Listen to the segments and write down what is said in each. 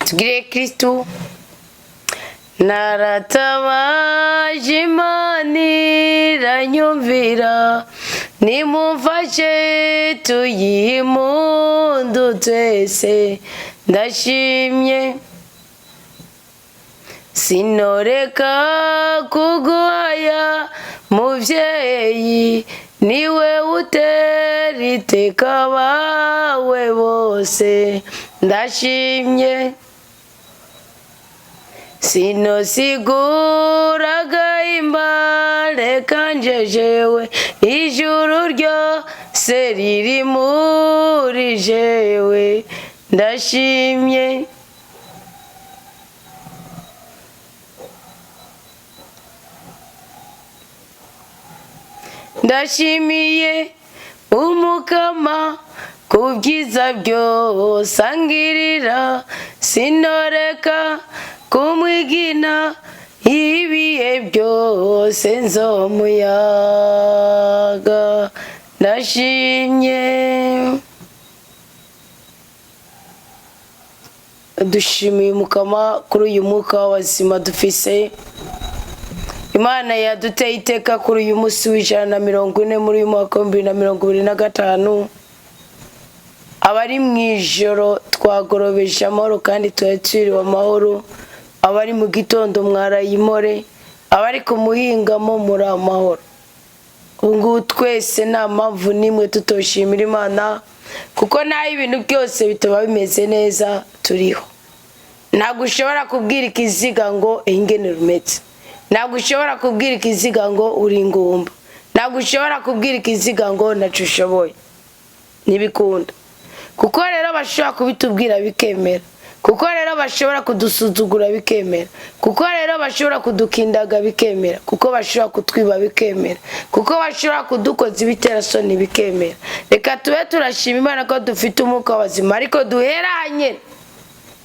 Tugire Kristu. Naratabaje Imana iranyumvira, nimumfashe tuyihe impundu twese. Ndashimye, sinoreka kuguhaya muvyeyi, niwe utera iteka abawe bose. Ndashimye, sinosigura agahimbare kanje jewe, ijuru ryose riri muri jewe. Ndashimye. Ndashimiye Umukama ku byiza byose angirira, sinoreka kumwigina ibihe byose nzomuyaga. Ndashimye. Dushimiye Umukama kuri uyu mwuka w'abazima dufise. Imana yaduteye iteka kuri uyu munsi w'140 muri uyu mwaka w'2025. Abari mu ijoro twagorobeje amahoro kandi twari twiriwe amahoro. Abari mu gitondo mwaraye imore, abari ku muhingamo muri amahoro. Ubu ngubu twese nta mpamvu n'imwe tutoshimira Imana, kuko naho ibintu byose bitaba bimeze neza turiho. Ntabwo ushobora kubwira ikiziga ngo ingene rumeze, ntabwo ushobora kubwira ikiziga ngo uri ingumba, ntabwo ushobora kubwira ikiziga ngo ntaco ushoboye. Ntibikunda, kuko rero bashobora kubitubwira bikemera, kuko rero bashobora kudusuzugura bikemera, kuko rero bashobora kudukindaga bikemera, kuko bashobora kutwiba bikemera, kuko bashobora kudukoza ibiterasoni bikemera. Reka tube turashima Imana ko dufite umwuka w'abazima, ariko duheranye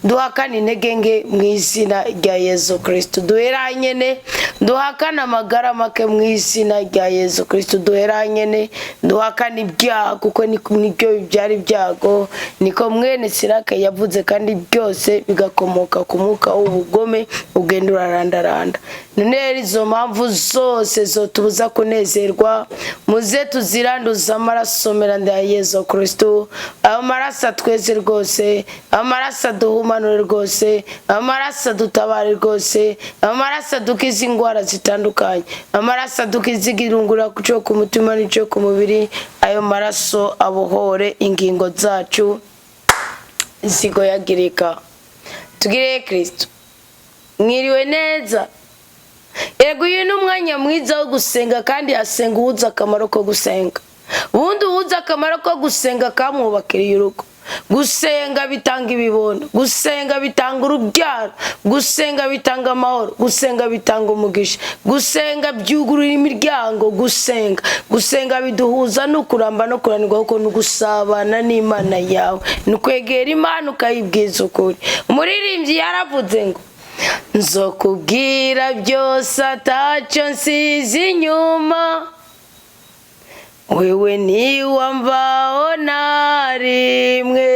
duhakane intege nke mu izina rya Yezu Kristu, duheranye duhakane amagara make mu izina rya Yezu Kristu, duheranye duhakane ibyaha, kuko nibyo bibyara ibyago, niko mwene Sirake yavuze, kandi byose bigakomoka ku mwuka w'ubugome ugenda urarandaranda. None rero izo mpamvu zose zotubuza kunezerwa, muze tuziranduze amaraso meranda ya Yezu Kristu. Ayo maraso atweze rwose, amaraso aduhumanure rwose, amaraso adutabare rwose, amaraso adukize indwara zitandukanye, amaraso adukize igirungura cyo ku mutima n'icyo ku mubiri. Ayo maraso abohore ingingo zacu zigoyagirika. Tugire Kristu. Mwiriwe neza. Yego, uyu ni umwanya mwiza wo gusenga, kandi hasenga uwuzi akamaro ko gusenga. Ubundi uwuzi akamaro ko gusenga kamwubakiriye urugo. Gusenga bitanga ibibondo, gusenga bitanga urubyaro, gusenga bitanga amahoro, gusenga bitanga umugisha, gusenga byugurura imiryango, gusenga biduhuza no kuramba no kuranirwa, kuko ni ugusabana n'Imana yawe, ni ukwegera Imana ukayibwiza ukuri. Umuririmbyi yaravuze ngo nzokubwira byose atacyo nsize inyuma, wewe ntiwamvaho na rimwe.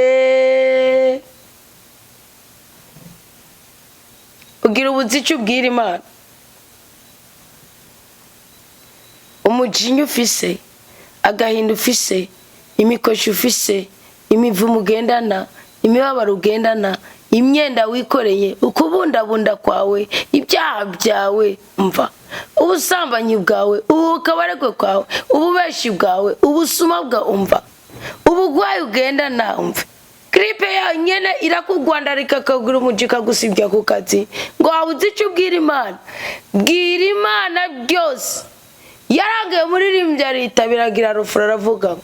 Ugira ubuzi icyo ubwira Imana, umujinya ufise, agahinda ufise, imikoshi ufise, imivumo ugendana, imibabaro ugendana, imyenda wikoreye, ukubundabunda kwawe, ibyaha byawe, mva ubusambanyi bwawe, ubukabaregwe kwawe, ububeshi bwawe, ubusuma bwawe, umva ubugwayi ugendana, umva gripe yonyene irakugwandarika akagura umuji ikagusibya ku kazi, ngo wabuze icyo ubwira Imana. Bwira Imana byose. Yarangaye umuririmbyi aritabiragira rufuro, aravuga ngo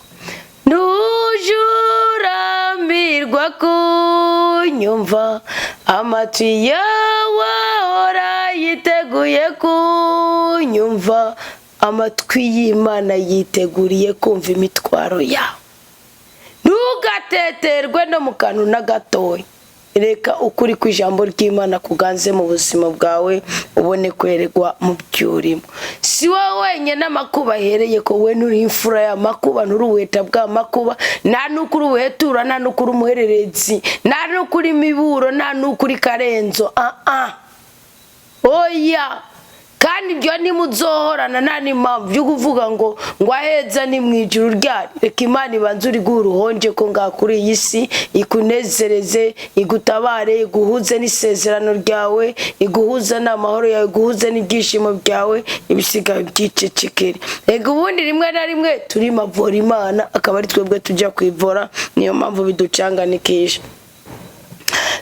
ntujurambirwa kunyumva, amatwi yawe ahora yiteguye kunyumva. Amatwi y'Imana yiteguriye kumva imitwaro yawe. Ntugateterwe no mu kantu na gatoya. Reka ukuri kw'ijambo ry'Imana kuganze mu buzima bwawe, ubone kweregwa mu byo urimo. Si wowe wenyine amakuba ahereye ko, we nturi imfura y'amakuba, nturi ubuheta bw'amakuba, nta n'uko uri ubuhetura, nta n'uko uri umuhererezi, nta n'uko uri imiburo, nta n'uko uri karenzo. Oya, kandi ibyo ntimuzohorana, nta n'impamvu yo kuvuga ngo aheza ni mu ijuru ryari. Reka Imana ibanze uriguhe uruhonje ko ngaha kuri iyi si, ikunezereze, igutabare, iguhuze n'isezerano ryawe, iguhuze n'amahoro yawe, iguhuze n'ibyishimo byawe, ibisigaye byicecekere. Reka ubundi rimwe na rimwe turimavura Imana, akaba ari twebwe tujya kwivura, niyo mpamvu biducanganikisha.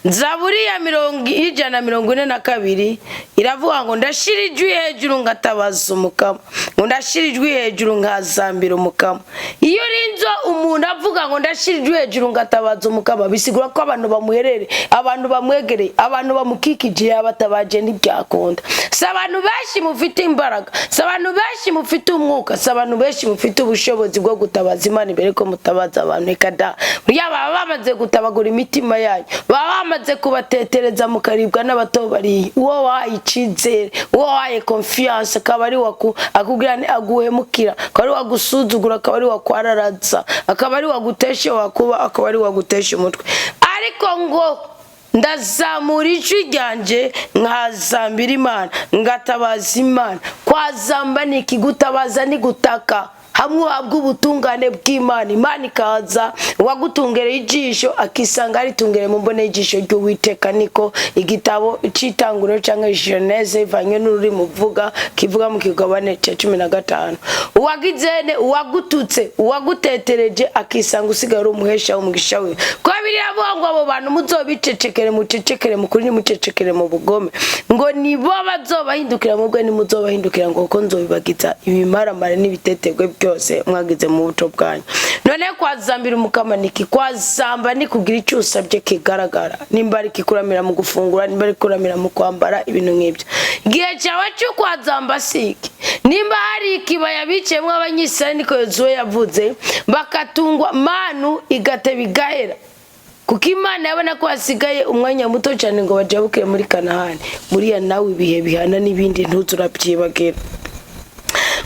Zaburi ya 142 iravuga ngo ndashira ijwi hejuru ngatabaza Umukama, ngo ndashira ijwi hejuru nkazambira Umukama. Iyo urinze umuntu avuga ngo ndashira ijwi hejuru ngatabaza Umukama, bisigura ko abantu bamuherere, abantu bamwegereye, abantu bamukikije yabatabaje ntibyakunda. Si abantu benshi mufite imbaraga, si abantu benshi mufite umwuka, si abantu benshi mufite ubushobozi bwo gutabaza Imana imbere ko mutabaza abantu. Reka da, burya baba bamaze gutabagura imitima yanyu, baba bamaze kubatetereza mukaribwa n'abatobariye. Uwo wahaye icizere, uwo wahaye confiance, akaba ari akubwira nti aguhemukira, akaba ari wagusuzugura, akaba ari wakwararaza, akaba ari wagutesha wakuba, akaba ari wagutesha umutwe. Ariko ngo ndazamura ijwi ryanje nkazambira Imana, ngatabaza Imana. Kwazamba ni ikigutabaza, ni gutaka hamwe uhabwa ubutungane bw'Imana. Imana ikaza, uwagutungereye ijisho akisanga aritungereye mu mbone y'ijisho ry'Uwiteka. Niko igitabo c'itanguriro canke Genèse ivanye n'ururimi uvuga kivuga mu kigabane ca 15. Uwagizene, uwagututse, uwagutetereje akisanga usigaye uri umuhesha w'umugisha wiwe. Ko biriya avuga ngo abo bantu muzobicecekere, mucecekere mu kuri, ntimucecekere mu bugome, ngo nibo bazobahindukira, mubwe ntimuzobahindukira, ngo kuko nzobibagiza ibimaramare n'ibitetegwe byose mwagize mu buto bwanyu. None kwazambira Umukama niki? Kwazamba ni kugira icyo usabye kigaragara, nimba ari kikuramira mu gufungura, nimba ari kuramira mu kwambara, ibintu nk'ibyo. Igihe cyawe cyo kwazamba si iki. Nimba hari ikibaya biciyemwo Abanyisirayeli, niko Yozuwe yavuze, bakatungwa manu igateba igahera, kuko Imana yabona ko hasigaye umwanya muto cyane ngo bajabukire muri Kanahani. Buriya nawe ibihe bihana n'ibindi ntuzu urabyibagira.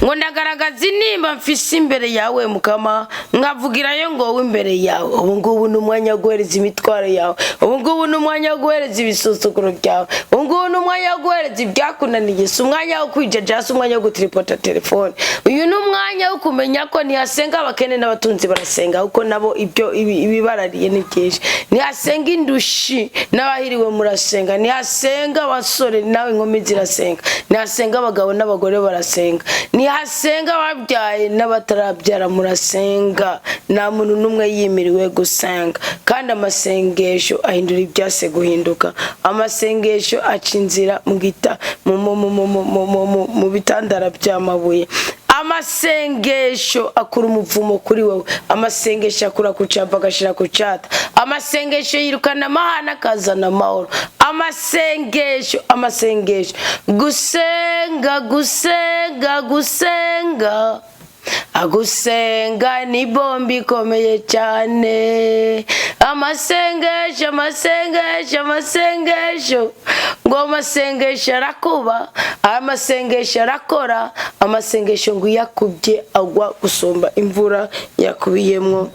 Ngo ndagaragaza intimba mfise imbere yawe Mukama, nkavugirayo ngo wowe imbere yawe. Ubu ngubu ni umwanya wo guhereza imitwaro yawe, ubu ngubu ni umwanya wo guhereza ibisuzuguro byawe, ubu ngubu ni umwanya wo guhereza ibyakunaniye. Si umwanya wo kwijaja, si umwanya wo gutiripota telefone. Uyu ni umwanya wo kumenya ko ntihasenga abakene n'abatunzi barasenga, kuko nabo ibyo ibibarariye ni byinshi. Ntihasenga indushi n'abahiriwe murasenga, ntihasenga abasore nawe inkumi zirasenga, ntihasenga abagabo n'abagore barasenga, ntihasenga ababyaye n'abatarabyara murasenga. Nta muntu n'umwe yimiriwe gusenga, kandi amasengesho ahindura ibyase guhinduka. Amasengesho aca inzira mu bitandara by'amabuye. Amasengesho akura umuvumo kuri wowe, amasengesho akura ku cyapa agashyira ku cyata, amasengesho yirukana amahane akazana amahoro. Amasengesho, amasengesho, gusenga, gusenga, gusenga, agusenga ni bombi ikomeye cyane. Amasengesho, amasengesho, amasengesho, ngo amasengesho arakuba, amasengesho arakora, amasengesho ngo iyo akubye agwa gusumba imvura yakubiyemwo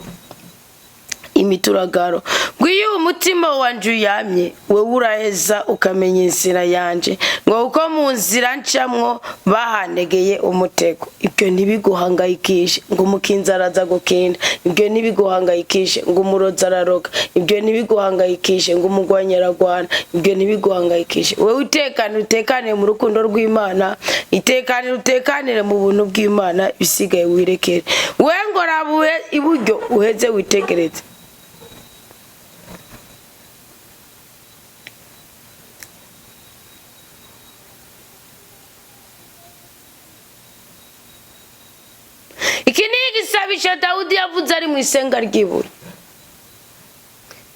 imituragaro. Ngo iyo umutima wanje uyamye, wewe uraheza ukamenya inzira yanje, ngo kuko mu nzira ncamwo bahantegeye umutego. Ibyo ntibiguhangayikishe ngo umukinzi araza gukinda, ibyo ntibiguhangayikishe ngo umurozi araroga, ibyo ntibiguhangayikishe ngo umugwanyi aragwana, ibyo ntibiguhangayikishe. Wewe utekane, utekanire mu rukundo rw'Imana, itekanire, utekanire mu buntu bw'Imana, ibisigaye wirekere. We ngo rabuhe iburyo uheze witegereze. Iki ni igisabisho Dawudi yavuze ari mu isenga ry'ibuye.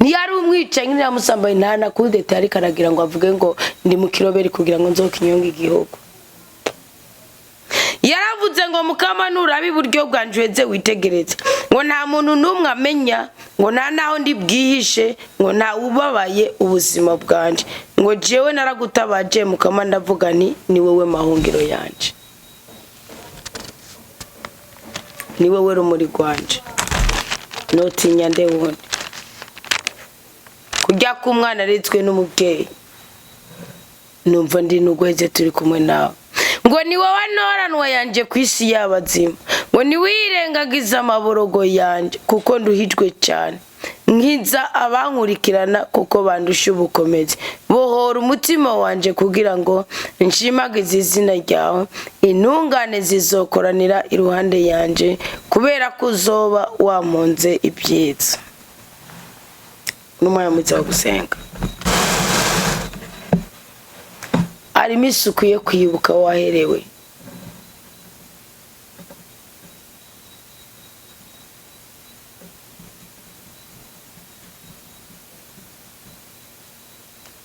Ntiyari umwicanyi, ntiyamusambaye, nta na kudeta ariko aragira ngo avuge ngo ndi mu kiroberi kugira ngo nzokinyonge igihugu. Yaravuze ngo mukama nuraba iburyo bwanje uheze witegereze, ngo nta muntu n'umwe amenya, ngo nta naho ndi bwihishe, ngo nta ubabaye ubuzima bwanje, ngo jewe naragutabaje mukama, ndavuga nti ni wowe mahungiro yanje, ni wowe rumuri rwanje, notinya nde wundi? Kurya k'umwana aritswe n'umubyeyi, numva ndi n'ugweze turi kumwe nawe. Ngo ni wowe ntoranwa yanje ku isi y'abazima, ngo ntiwirengagize amaborogo yanje, kuko nduhijwe cyane. Nkiza abankurikirana kuko bandusha ubukomezi. Bohora umutima wanje kugira ngo nshimagize izina ryawe. Intungane zizokoranira iruhande yanje, kubera ko uzoba wampunze ibyiza. N'umwanya mwiza wo gusenga, harimo isuku yo kwibuka waherewe.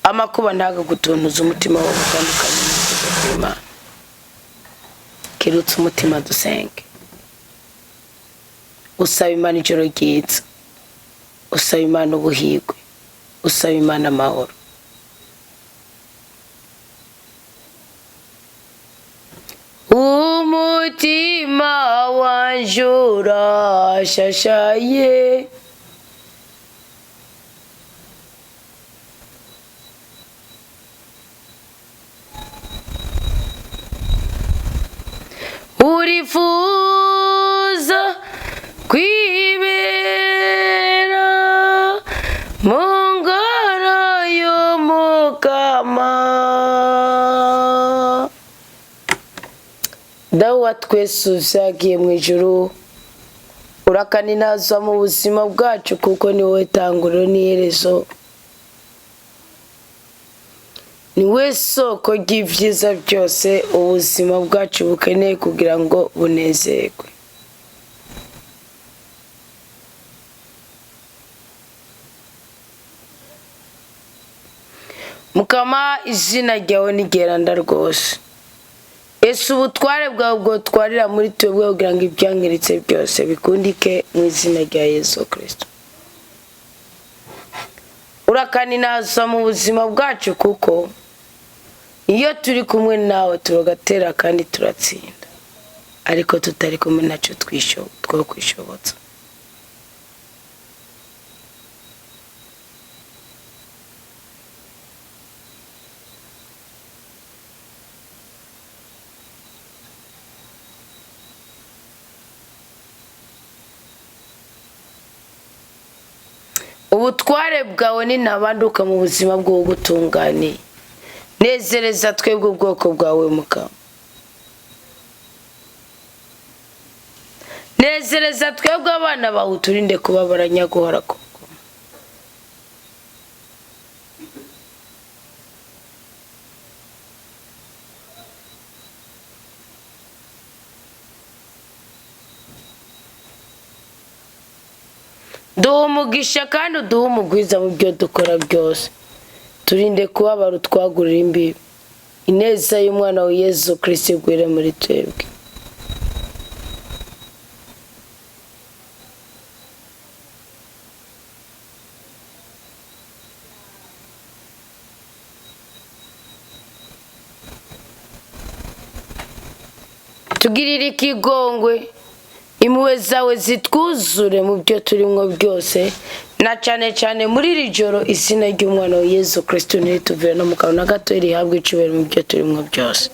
Amakuba ntagagutuntuza umutima wawe utandukanye n'urukundo rw'Imana. Kirutse umutima dusenge, usaba Imana ijoro ryiza, usaba Imana ubuhigwe, usaba Imana amahoro. Umutima wanje urashashaye, urifuza kwibera mu ngoro y'Umukama. Dawe wa twese uzagiye mu ijuru, urakaninazwa mu buzima bwacu, kuko ni wowe tanguriro n'iherezo, ni we soko ry'ibyiza byose ubuzima bwacu bukeneye kugira ngo bunezerwe. Mukama, izina ryawe ni ryeranda rwose. Ese ubutware bwawe bwotwarira muri twebwe kugira ngo ibyangiritse byose bikundike mu izina rya Yesu Kristo. Urakaninazwa mu buzima bwacu, kuko iyo turi kumwe nawe turagatera kandi turatsinda, ariko tutari kumwe nacyo two kwishobotsa. Ubutware bwawe ni ntabanduka mu buzima bw'ugutunganiye. Nezereza twebwe ubwoko bwawe Mukama. Nezereza twebwe abana bawe, uturinde kubabara nyaguhora koko. Duha umugisha kandi uduhe umugwiza mu byo dukora byose. Turinde kubabara utwagurira imbibi. Ineza y'umwana wa Yesu Kristo igwire muri twebwe. Tugirire ikigongwe, impuhwe zawe zitwuzure mu byo turimwo byose, na cyane cyane muri iri joro izina ry'umwana wa Yesu Kristo ntirituvire no mu kanwa na gato, rihabwe icubahiro mu byo turimwo byose.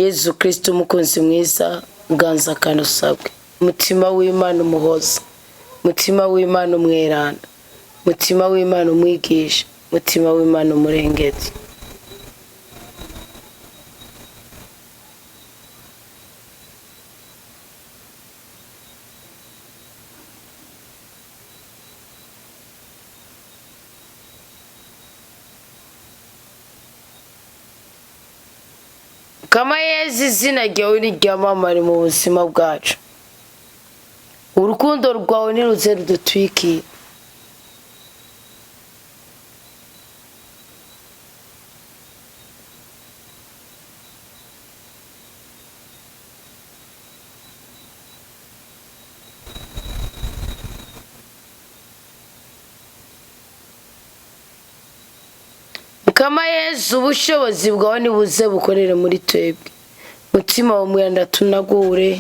Yesu Kristo umukunzi mwiza, ganza kandi usabwe. Mutima w'Imana umuhoza, mutima w'Imana umweranda, mutima w'Imana umwigisha, mutima w'Imana umurengezi. Kama Yezu izina ryawe niryamamare mu buzima bwacu. Urukundo rwawe niruze rudutwikire. Mukama Yezu, ubushobozi bwawe nibuze bukorere muri twebwe. Mutima wa mwenda tunagure,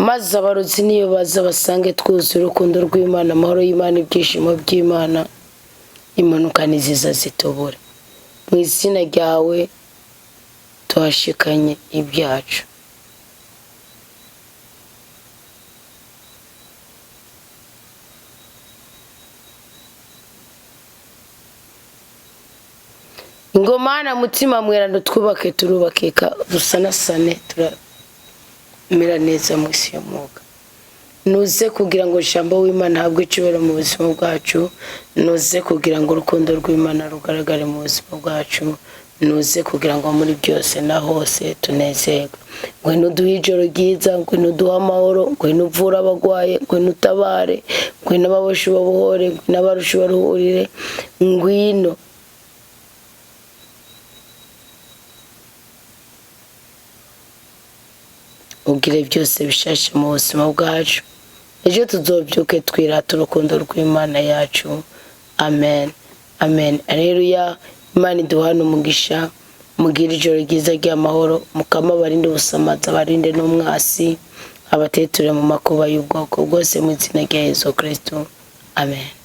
maze abarozi niyo baza basange twuzuye urukundo rw'Imana, amahoro y'Imana, ibyishimo by'Imana, impanuka niziza zitobora. Mu izina ryawe tuhashikanye ibyacu. Ingomana mutima mweranda twubake, turubakika, dusanasane, turamera neza mu isi y'umwuka. Nuze kugira ngo ijambo w'Imana ahabwe icyubahiro mu buzima bwacu, nuze kugira ngo urukundo rw'Imana rugaragare mu buzima bwacu, nuze kugira ngo muri byose na hose tunezerwe. Ngwino uduhe ijoro ryiza, ngwino uduhe amahoro, ngwino uvure abagwaye, ngwino utabare, ngwino ababoshi babohore, ngwino abarusha baruhurire, ngwino ubwire byose bishashe mu buzima bwacu. Ejo tuzobyuke twirata urukundo rw'Imana yacu. Amen, amen, aleluya. Imana iduhane umugisha, mugire ijoro ryiza ry'amahoro. Mukama abarinde ubusamaza, abarinde n'umwasi, abateture mu makuba y'ubwoko bwose, mu izina rya Yezu Kristo, amen.